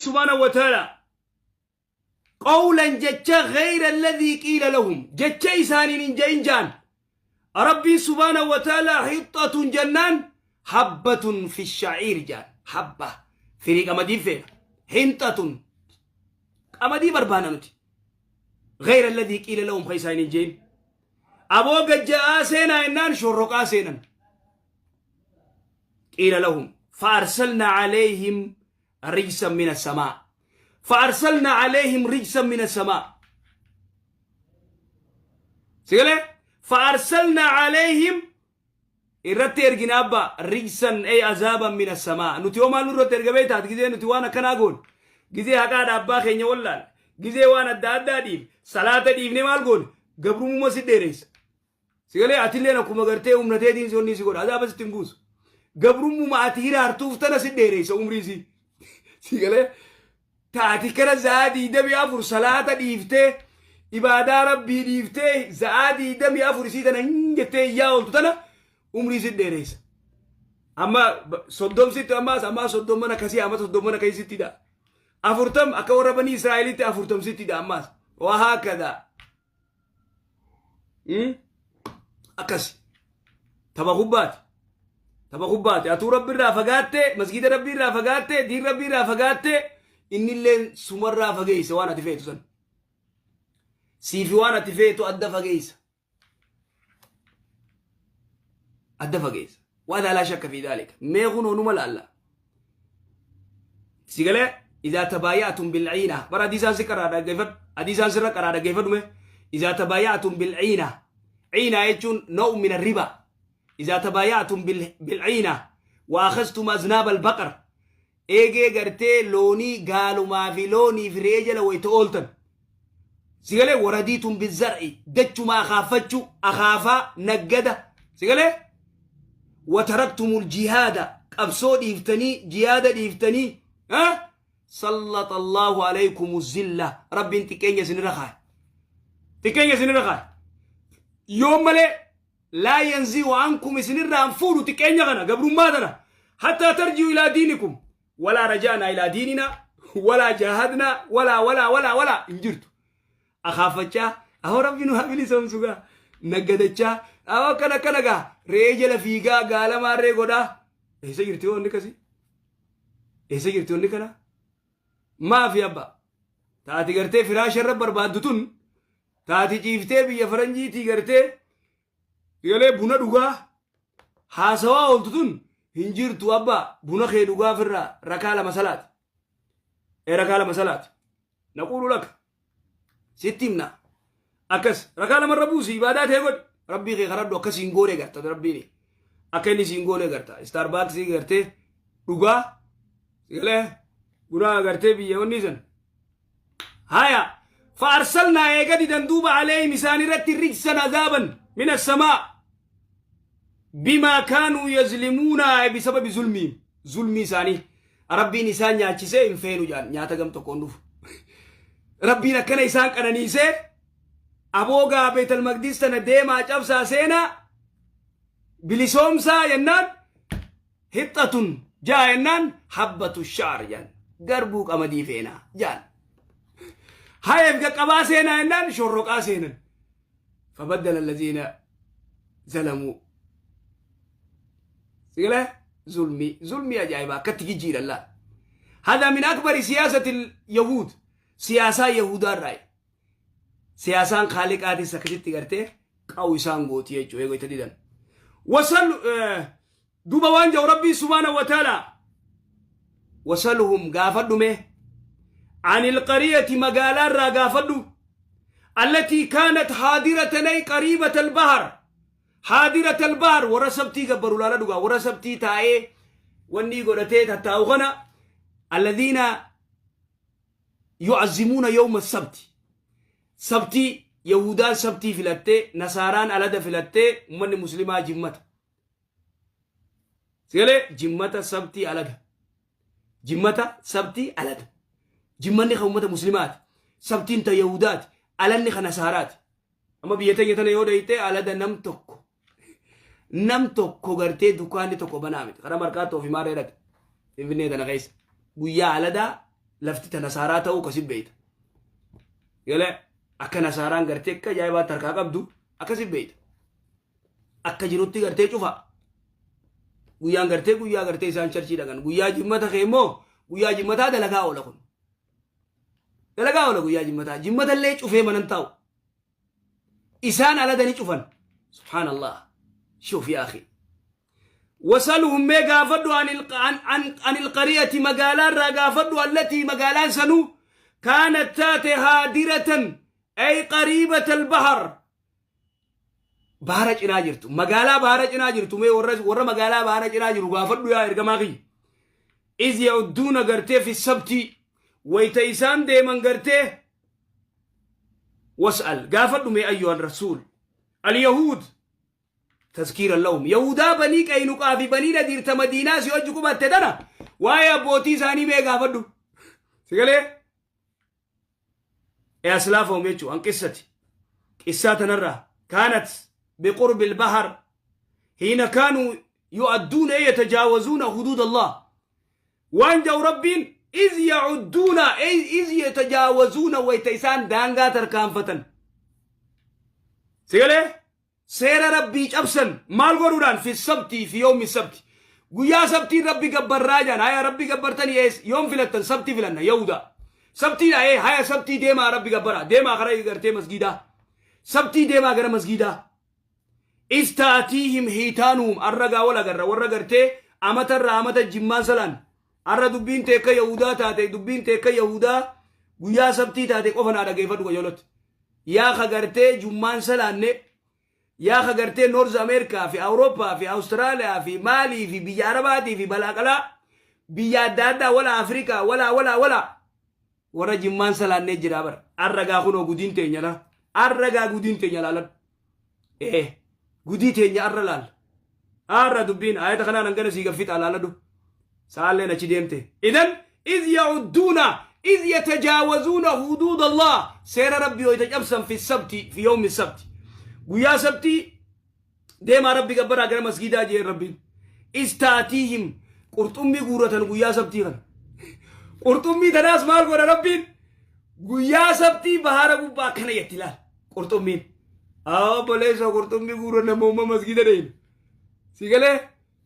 Subhaanahu wa ta'ala qawlan, jecha, ghayra alladhii qiila lahum, jecha isaaniin hin je'in ja'an. Rabbiin subhaanahu wa ta'ala hixxatun jennaan habbatun fi sha'iir ja'an, habba firii qamadii feena, hinxatun qamadii barbaana nuti. Ghayra alladhii qiila lahum, ka isaaniin hin je'in. Aboo gajja'aa seenaa jennaan shorroqaa seenan. Qiila lahum fa'arsalna alayhim rijsan min as-samaa, fa'arsalna alayhim rijsan min as-samaa. Sigalee fa'arsalna alayhim irratti ergina abba rijsan ay azaaban min as-samaa. Nuti yoo maal nurratti erga beektaat? Gizee nuti waan akkanaa goone, gizee haqaadha abbaa keenya wallaal, gizee waan adda addaa dhiif salaata dhiifne maal goone, gabrummaa si dheereessa. Sigalee atilleen akkuma gartee humna teetiin si onni si godha, azaaba sitti hin buusu. Gabrummuma ati hiraartuuf tana si dheereessa umrii si. Sigalee taati kana za'aa 24 salaata dhiiftee, ibaadaa rabbii dhiiftee, za'aa 24 isii tana hin jettee iyyaa ooltu tana umrii si dheereessa. Amma 30 sitti, ammaas ammaa 30 akkasii amma 30 akkasittidha. 40 akka warra banii Israa'elitti 40 sittidha ammaas. Waa haakadaa. Akkasi. Tapha kubbaati. Tapha kubbaati. Atuu rabbi irraa fagaattee, masgiida rabbi irraa fagaattee, diin rabbi irraa fagaattee, innillee sumarraa fageessa waan ati feetu san. Siifi waan ati feetu adda fageessa. Adda fageessa. Waan laa shakka fi dhaalika. Mee kunoo numa laalla. Sigalee idaa tabaaya'atum bilciina. Bara hadiisaan si qaraa dhaggeeffadhu. Hadiisaan sirra qaraa dhaggeeffadhu mee. Idaa tabaaya'atum bilciina. Ciina jechuun noo'u min riba. Idaa tabaaya'atum bilciina. Wa akhastum aznaab albaqar. Eegee gartee loonii gaalumaa fi loonii fi re'ee jala wayita ooltan. Sigalee waradiitum bizar'i, dachuma akaafachuu, akaafaa naggada. Sigalee wataraktumul jihaada, qabsoo dhiiftanii, jihaada dhiiftanii, sallata Allahu alaykum zilla, rabbiin xiqqeenya isinirra kaaya. Xiqqeenya isinirra kaaya. Yoo malee laa yanzi'u ankum, isinirraa hin fuudhu xiqqeenya kana, gabrummaa tana, hattaa tarji'u ilaa diinikum. Walaa rajaanaa ilaa diininaa, walaa jaahadnaa, walaa walaa walaa walaa hin jirtu. Akaafachaa ahoo rabbi nu haa bilisoomsu gaa, naggadachaa ahoo akkana akkana gaa, re'ee jala fiigaa, gaala maarree godhaa. Eessa jirti wanni akkasii? Eessa jirti wanni kana? Maafi abba taati gartee firaasha irra barbaaddu tun, taati ciiftee biyya faranjiitii gartee galee buna dhugaa haasawaa ooltu tun hin jirtu abba. Buna kee dhugaa firraa rakaa lama salaati. Ee, rakaa lama salaati. Naquulu laka, sitti himna, akkas rakaa lamarra buusi, ibaadaa ta'e godhi, rabbii kee kadhadhu. Akka siin goone garta, rabbiin akka inni siin goone garta. Starbucksii gartee dhugaa galee buna gartee biyya wanni san haya. فأرسلنا eega didan duuba عليهم isaan irratti رجسا عذابا من السماء بما كانوا يظلمون، بسبب ظلمهم، ظلمي isaanii. Rabbiin isaan nyaachisee hin feenu jaan, nyaata gam tokkoon dhufu. Rabbiin akkana isaan qananiisee, aboogaa Beetal Maqdis tana deemaa cabsaa seenaa bilisoomsaa jennaan, hixxatun jaa jennaan habbatu shaar jaan, garbuu qamadii feenaa jaan. Hayeef qaqqabaa seenaa jennaan shorroqaa seenan. فبدل الذين ظلموا. Sigale zulmii, zulmii ajaa'ibaa akkatti jijjiiran laal. هذا من أكبر سياسة اليهود، siyaasaa yahudaa irraa, siyaasaan kaaliqaatis akkasitti gartee qawu isaan gooti jechuu eegoo itti didan. Wasal duuba waan jedhu rabbii سبحانه وتعالى: وسلهم, gaafadhu mee, عن القرية, magaalaa irraa gaafadhu, التي كانت حاضرة أي قريبة البحر، حاضرة البحر. Warra sabtii gabbaru laala dhugaa, warra sabtii taa'ee wanni godhatee tattaa'u kana, الذين يعظمون يوم السبت. Sabtii yahudaan sabtii filattee, nasaaraan alada filattee, ummanni muslimaa jimmata. Sigalee jimmata, sabtii, alada, jimmata, sabtii, alada. Jimmanni kan ummata muslimaati, sabtiin ta yahudaati, alanni kan nasaaraati. Amma biyya teenya tana yoo dhayite, alada nam tokko, nam tokko gartee dukkaanni tokko banaa miti. Karaa markaatoo fi maarree dhaqe, Finfinnee tana keessa guyyaa aladaa. Lafti ta nasaaraa ta'uu akkasi beeyta. Galee akka nasaaraan gartee akka ajaa'ibaatti harkaa qabdu akkasi beeyta. Akka jirutti gartee cufa. Guyyaan gartee guyyaa gartee isaan churchii dhaqan. Guyyaa jimmata kee immoo guyyaa jimmataa dalagaa oola kun. Dalagaa oola guyyaa jimmataa. Jimmata illee cufee manan taa'u. Isaan aladani cufan. Subhaanallah. شوف يا أخي. وسلهم mee gaafadhu عن القرية magaalaa irraa gaafadhu التي magaalaan sanuu كانت taate حاضرة أي قريبة البحر bahara cinaa jirtu, magaalaa bahara cinaa jirtu. Mee warra magaalaa bahara cinaa jiru gaafadhu yaa ergamaa kiyya. إذ يعدون gartee في السبت wayta isaan deeman gartee. واسأل gaafadhu mee أيها الرسول اليهود تذكيرا لهم yahudaa banii Qaynuqaa fi banii Nadiir ta Madiinaa si hojii qubatte tana waa'ee abbootii isaanii mee gaafadhu. Sigalee ee أسلافهم jechuu an qissati qissaa tanarraa كانت بقرب البحر حين كانوا يؤدون أي يتجاوزون حدود الله. Waan jau rabbiin إذ يعدون أي إذ يتجاوزون wayta isaan daangaa tarkaanfatan. Sigalee seera rabbii cabsan maal godhuudhaan? في السبت في يوم السبت guyyaa sabtiin rabbi gabbarraa jaan. Haya, rabbi gabbartanii ees yoom filattan? Sabtii filanna. Yahuda sabtiidha. Ee, haya, sabtii deemaa rabbi gabbara, deemaa kara gartee masgiidaa, sabtii deemaa gara masgiidaa. إذ تأتيهم حيتانهم arragaa wal agarra warra gartee amatarraa amata jimmaan salaan. Arra dubbiin teekka yahudaa taate, dubbiin teekka yahudaa guyyaa sabtii taate qofa naa dhageeffadhu qajeeloti. Yaa ka gartee jummaan salaanne, yaa ka gartee North America fi Awurooppaa fi Awustiraaliyaa fi Maalii fi biyya Arabaatii fi balaaqalaa biyya adda addaa wala Afrikaa wala wala wala warra jimmaan salaannee jira bara. Arragaa kunoo gudiin teenya la arragaa gudiin teenya laaladhu. Ee, gudii teenya arra laal. Arra dubbiin ayata kanaan hangana sii gaffixa laaladhu. Saalleen achi deemte. إذن إذ يعدون إذ يتجاوزون حدود الله seera rabbii wayta cabsan في السبت في يوم السبت guyyaa sabtii deemaa rabbi gabbaraa gara masgiidaa jeen rabbiin. إذ تأتيهم qurxummii guuratan guyyaa sabtii kana. Qurxummii tanaas maal godha rabbiin? Guyyaa sabtii bahara gubbaa akkana jetti laal qurxummiin. Haa obboleessa, qurxummii guuran namooma masgiida deemu. Si galee?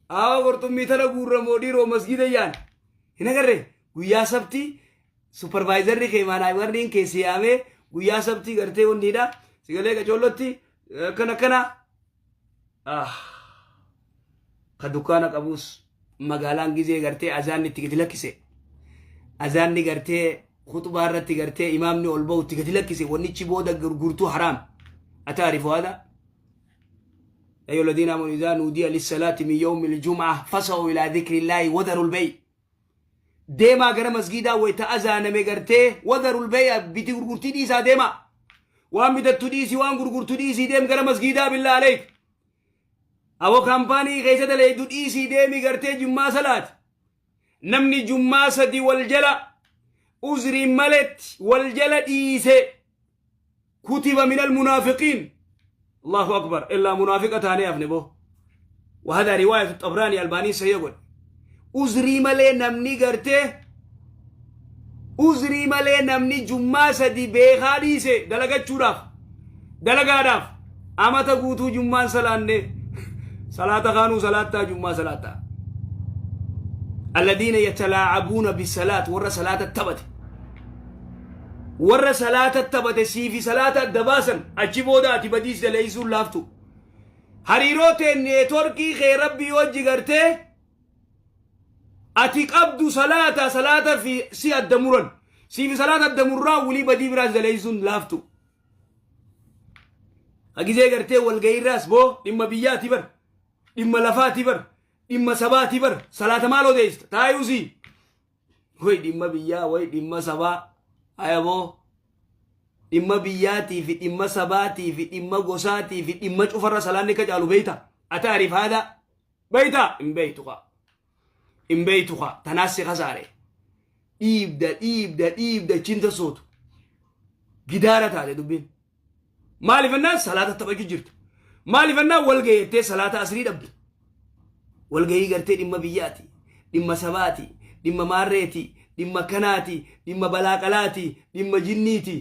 Haa, qurxummii tana guurramoo dhiiroo masgiida yaan. Hin agarree guyyaa sabtii supervisorri kee managerriin kee si yaamee guyyaa sabtii gartee wanniidha. Si galee qacoollotti akkana akkana. Ah. Ka dukkaana qabus magaalaan gizee gartee azaanni itti gadi lakkise. Azaanni gartee khutbaa irratti gartee imaamni ol bahu itti gadi lakkise, wannichi booda gurgurtuu haraam. أتعرف هذا؟ أيها الذين آمنوا إذا نودي للصلاة من يوم الجمعة فاسعوا إلى ذكر الله وذروا البيع. Deemaa gara masgiidaa wayta azaaname gartee وذروا البيع biti gurgurtii dhiisaa deema. Waan bitattu dhiisii, waan gurgurtu dhiisii, deem gara masgiidaa. بالله عليك. Awoo, kaampaanii keessa daleeydu dhiisii deemi gartee jummaa salaati. Namni jummaa sadi wal jala uzriin maletti wal jala dhiise كتب من المنافقين. الله أكبر. إلا منافقة تاني أفني بو. وهذا رواية الطبراني الباني سيقول uzrii malee namni gartee uzrii malee namni jummaa sadi beekaa dhiise dalagachuudhaaf dalagaadhaaf amata guutuu jummaan salaanne salaata kaanuu salaattaa jummaa salaattaa. الذين يتلاعبون بالصلاة warra salaata taphate, warra salaata taphate siifi salaata adda baasan. Achi booda ati badiis daleeysuun laaftu. Hariiroo teen networkii kee rabbii wajji gartee ati qabdu salaata, salaata fi si adda muran, siifi salaata adda murraa wulii badii biraas daleeysuun laaftu. Hagizee gartee walga'iirraas boo dhimma biyyaati bar, dhimma lafaati bar, dhimma sabaati bar, salaata maal odeessa taayuusii way dhimma biyyaa way dhimma sabaa. Ayaboo, dhimma biyyaatii fi dhimma sabaatii fi dhimma gosaatii fi dhimma cufarra salaanni ka caalu beeyta. أتعرف هذا? Beeyta hin beeytu qa, hin beeytu qa. Tanaas si kasaare. Dhiibda dhiibda dhiibda chinta sootu gidaara taate dubbiin. Maaliif ennaan salaata taphachuu jirtu? Maaliif ennaan wal gaheettee salaata asrii dhabdu? Walgahii gartee dhimma biyyaati, dhimma sabaati, dhimma maarreeti, Dhimma kanaati, dhimma balaaqalaati, dhimma jinniiti.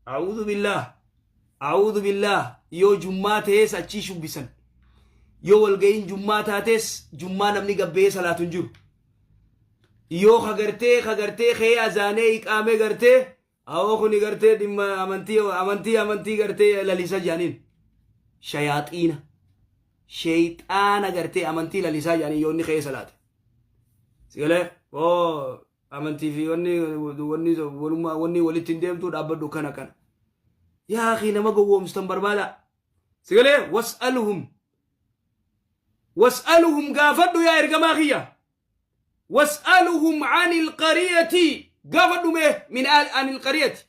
A'uudhu billaah. A'uudhu billaah. Yoo jummaa ta'es achii shubbisan. Yoo walga'iin jummaa taates jummaa namni gabbee salaatu hin jiru. Yoo kagartee kagartee kee azaanee iqaamee gartee awoo kuni gartee dhimma amantii amantii amantii gartee lalisa jedhaniin. Shayaaxiina. Sheeyxaana gartee amantii lalisaa jedhanii yoo inni ka'ee salaate. Sigalee oo amantii fi wanni wanni walummaa wanni walitti hin deemtu dhaabbadhu kana kana. Yaa akii nama gowwoomsitan barbaada. Sigalee was'aluhum was'aluhum gaafadhu yaa ergamaa kiyya. Was'aluhum anil qariyati gaafadhu mee min anil qariyati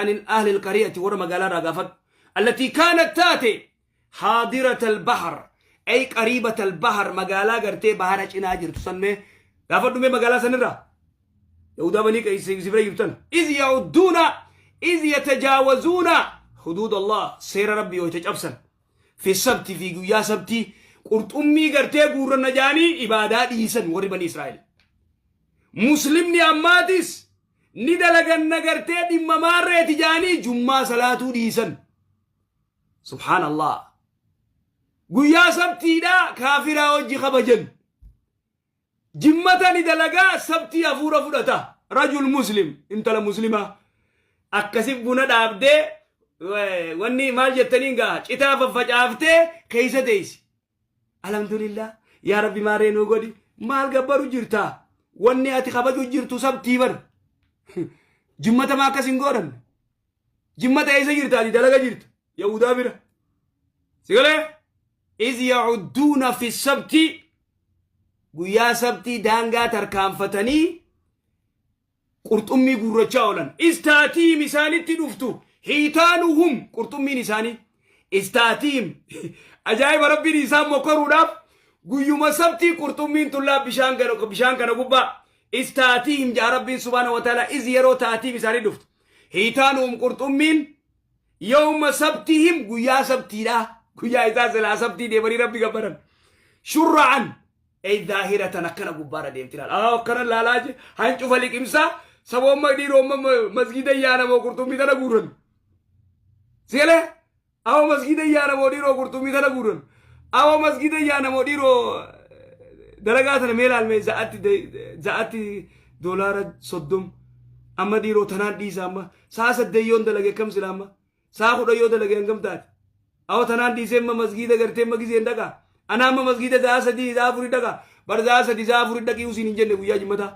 anil ahli alqariyati warra magaalaa irraa gaafadhu. Allatii kaanat taate haadirata albahar ay qariibata albahar magaalaa gartee bahara cinaa jirtu san mee gaafadhu mee magaalaa sanirraa yahudaa banii qeeysi si bira jirtan iz ya'udduuna iz yatajaawazuuna huduud allah seera rabbii wayta cabsan fi sabti fi guyyaa sabtii qurxummii gartee guurranna jaanii ibaadaa dhiisan warri banii israa'el muslimni ammaatis ni dalaganna gartee dhimma maarreeti jaanii jummaa salaatuu dhiisan. Subhaan Allah. Guyyaa sabtiidha kaafiraa hojii kabajan. Jimmata ni dalagaa sabtii hafuura fudhata. Rajul muslim intala muslimaa. Akkasi buna dhaabdee wanni maal jettaniin gaa citaa faffacaaftee keessa teessi. Alhamdulillah yaa rabbi maarree nuu godhi maal gabbaru jirta wanni ati kabaju jirtu sabtii bar. Jimmata maa akkas hin godhan. Jimmata eessa jirta ati dalaga jirta Yahudaa bira. Sigalee iz ya'udduuna fi sabti guyyaa sabtii daangaa tarkaanfatanii qurxummii guurrachaa oolan. Iz taatiihim isaanitti dhuftu hiitaanuhum qurxummiin isaanii. Iz taatiihim ajaa'iba rabbiin isaan mokoruudhaaf guyyuma sabtii qurxummiin tullaa bishaan kana gubbaa. Iz taatiihim jaa rabbiin subhaana wa ta'ala iz yeroo taatiihim isaanii dhuftu. Hiitaanuhum qurxummiin yawma sabtihim guyyaa sabtiidha. Guyyaa isaa silaa sabtii deemanii rabbi gabbaran. Shurra'an ay zaahiratan akkana gubbaarra deemti laala. Aa akkana laalaa je hancufa liqimsaa saboomma dhiiroomma masgiida yaanamoo qurxummii tana guuran. Sigalee awa masgiida yaanamoo dhiiroo qurxummii tana guuran. Awa masgiida yaanamoo dhiiroo dalagaa tana mee laalmee za'atti za'atti $30 amma dhiiroo tanaan dhiisa amma saa 8 yoon dalage akkam sila amma saa 10 yoo dalage hangam taate awa tanaan dhiisee amma masgiida gartee amma gizeen dhaqa ana amma masgiida sa'a 3 sa'a 4 dhaqa bar sa'a 3 sa'a 4 dhaqii usiin hin jenne guyyaa jimmataa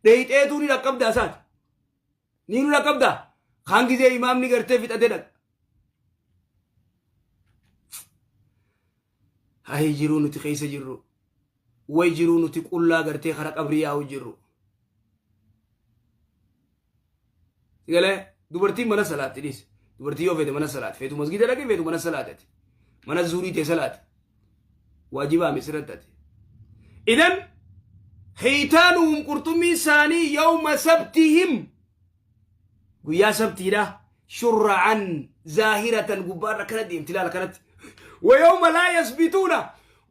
dheeyxeetuu ni dhaqqabdaa saati ni nu dhaqqabdaa kaan gizee imaamni gartee fixatee dhaqa Hayi jiruu nuti keessa jirru. Way jiruu nuti qullaa gartee kara qabrii yaa'u jirru. Galee dubartiin mana salaatti dhiis. Dubartii yoo feete mana salaati. Feetu masgiida dhaqi feetu mana salaati. Mana zuurii tee salaati. Waajibaa misirratti ati. Idan hiitaanuhum qurxummii isaanii yawma sabtihim guyyaa sabtiidha shurra'an zaahiratan gubbaarra akkana deemti ilaala kanatti wayawma laa yasbituuna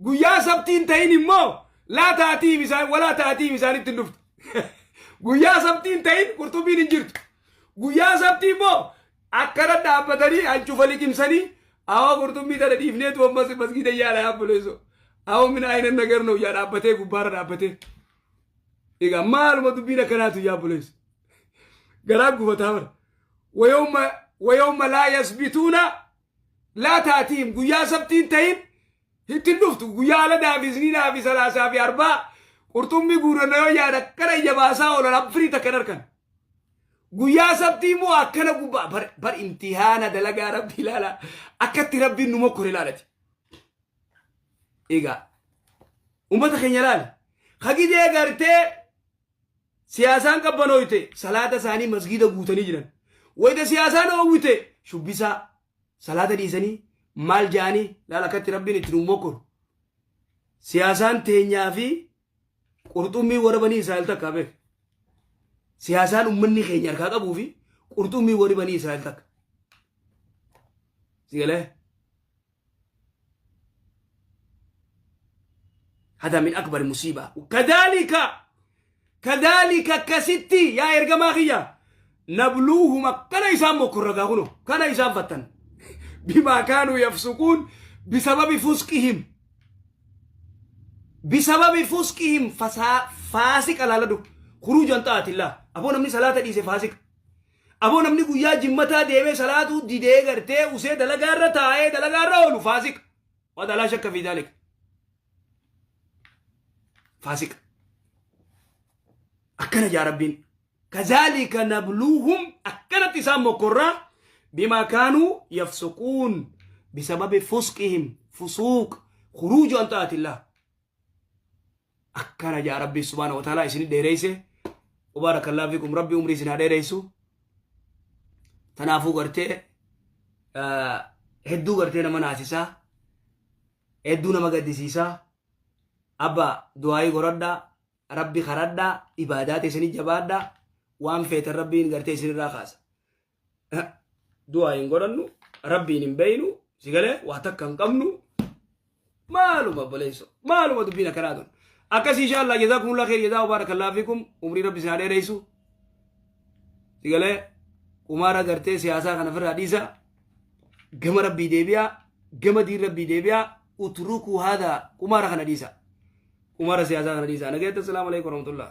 guyyaa sabtiin ta'in immoo laa taatiim isaan walaa taatiim isaanitti hin dhuftu guyyaa sabtiin ta'in qurxummiin hin jirtu guyyaa sabtii immoo akkana dhaabbatanii hancufa liqimsanii awa qurxummii tana dhiifneetu ammas masgiida yaala yaabboleeso awa min ayna nagarno yaa dhaabbatee gubbaarra dhaabbatee egaa maaluma dubbiin akkanaatu yaabboleeso garaa gubataa bara wayawma wayawma laa yasbituuna laa taatiim guyyaa sabtiin ta'in ittiin dhuftu guyyaa aladaa fi isniinaa fi salaasaa fi arbaa qurxummii guuranna yoo yaada akkana ija baasaa oolan abfirii takkan harkan guyyaa sabtii immoo akkana gubbaa bar bar imtihaana dalagaa rabbi ilaala akkatti rabbiin nu mokkore ilaalati egaa ummata keenya ilaali hagidee gartee Siyaasaan qabbanooyte salaata isaanii masgiida guutanii jiran. Wayita siyaasaan oowwite shubbisaa salaata dhiisanii maal ja'anii laal akkatti rabbiin itti nu mokkoru. Siyaasaan teenyaa fi qurxummii warra banii Israa'el takka beek. Siyaasaan ummanni keenya harkaa qabuu fi qurxummii warri banii Israa'el takka. Sigalee. هذا من أكبر مصيبة وكذلك Kadhaalika akkasitti yaa ergamaa kiyya nabluuhum akkana isaan mokkorra gaa kuno kana isaan fattan bimaa kaanuu yafsuquun bisababi fusqihim bisababi fusqihim fasaa faasiqa laaladhu khuruujan xa'atillah. Aboo, namni salaata dhiise faasiqa. Aboo, namni guyyaa jimmataa deemee salaatuu didee gartee usee dalagaarra taa'ee dalagaarra oolu faasiqa. Wada laa shakka fi dhaalika, faasiqa. Akkana jaa Rabbiin: kazaalika nabluuhum, akkanatti isaan mokkorraa, bimaa kaanuu yafsuquun, bisababi fusqihim, fusuuq, khuruuju an xa'atillah. Akkana jaa Rabbi subhaana wa ta'ala. Isin dheereyse, barakallahu fikum. Rabbi umrii isin haa dheereysu. Tanaafuu gartee hedduu gartee nama naasisaa, hedduu nama gaddisiisaa. Abba, du'aayii godhadhaa, Rabbi karadhaa, ibaadaa teessanii jabaadhaa. Waan feetan Rabbiin gartee isinirraa kaasa. Du'aa hin godhannu, Rabbiin hin beeynu, si galee waa takka hin qabnu. Maaluma obboleesso, maaluma dubbiin akkanaa tun akkas? Insha Allah, jazakumullah khair jazaa, barakallahu fikum. Umrii Rabbi isin haa dheereysu. Si galee qumaara gartee siyaasaa kana ofirraa dhiisa, gama Rabbii deebi'a, gama diin Rabbii deebi'a. Utrukuu haadha qumaara kana dhiisa, qumaara siyaasaa kana dhiisa. Nageetta, assalaamu alaikum warahmatullah.